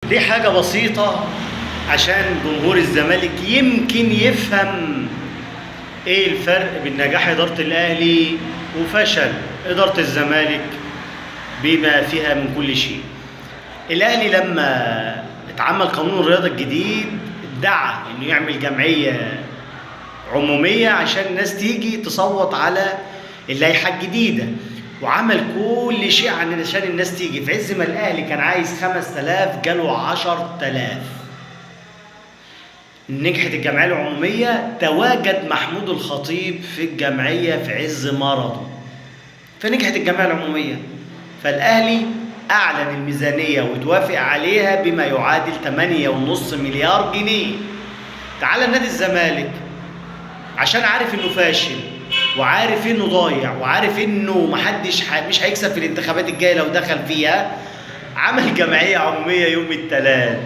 دي حاجة بسيطة عشان جمهور الزمالك يمكن يفهم ايه الفرق بين نجاح إدارة الأهلي وفشل إدارة الزمالك بما فيها من كل شيء. الأهلي لما اتعمل قانون الرياضة الجديد ادعى انه يعمل جمعية عمومية عشان الناس تيجي تصوت على اللائحة الجديدة، وعمل كل شيء عشان الناس تيجي. في عز ما الأهلي كان عايز 5000 جاله 10000. نجحت الجمعية العمومية، تواجد محمود الخطيب في الجمعية في عز مرضه، فنجحت الجمعية العمومية. فالأهلي أعلن الميزانية وتوافق عليها بما يعادل 8.5 مليار جنيه. تعال نادي الزمالك عشان عارف إنه فاشل وعارف إنه ضايع وعارف إنه محدش مش هيكسب في الانتخابات الجاية لو دخل فيها، عمل جمعية عمومية يوم الثلاث.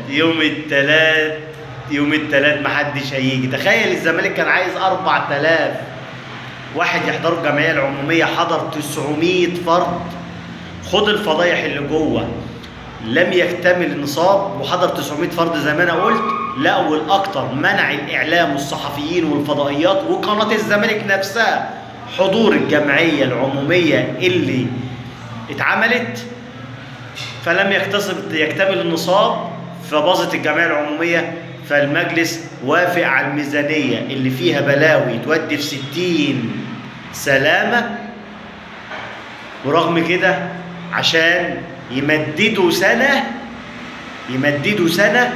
يوم الثلاث محدش هيجي. تخيل الزمالك كان عايز 4000 واحد يحضروا الجمعية العمومية، حضر 900 فرد. خد الفضايح اللي جوه، لم يكتمل النصاب وحضر 900 فرد زي ما انا قلت. لا والاكتر، منع الاعلام والصحفيين والفضائيات وقناة الزمالك نفسها حضور الجمعية العمومية اللي اتعملت، فلم يكتمل النصاب، فباظت الجمعية العمومية. فالمجلس وافق على الميزانية اللي فيها بلاوي تودي في 60 سلامة، ورغم كده عشان يمددوا سنة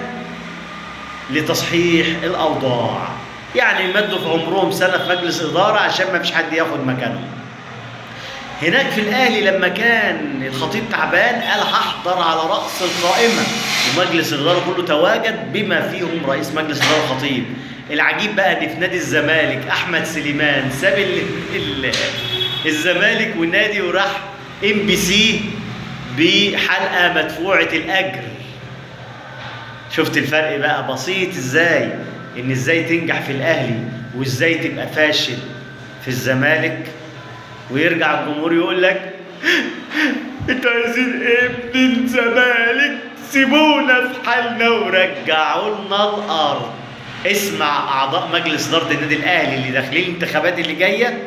لتصحيح الأوضاع، يعني يمدوا في عمرهم سنة في مجلس إدارة عشان ما فيش حد ياخد مكانهم. هناك في الأهلي لما كان الخطيب تعبان قال هحضر على رأس القائمة، ومجلس الإدارة كله تواجد بما فيهم رئيس مجلس الإدارة الخطيب. العجيب بقى إن في نادي الزمالك أحمد سليمان ساب الزمالك والنادي وراح MBC بحلقة مدفوعة الأجر. شفت الفرق بقى بسيط إزاي؟ إن إزاي تنجح في الأهلي وإزاي تبقى فاشل في الزمالك. ويرجع الجمهور يقول لك انتوا عايزين ايه من الزمالك؟ سيبونا في حالنا ورجعوا لنا الارض. اسمع اعضاء مجلس ادارة النادي الاهلي اللي داخلين الانتخابات اللي جاية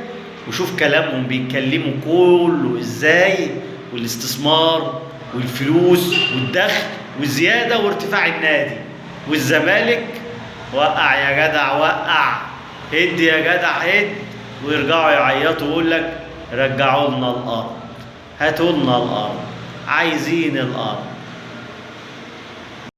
وشوف كلامهم بيتكلموا كله ازاي، والاستثمار والفلوس والدخل والزيادة وارتفاع النادي. والزمالك وقع يا جدع، وقع، هد يا جدع هد، ويرجعوا يعيطوا ويقول لك رجعوا لنا الارض، هاتوا لنا الارض، عايزين الارض.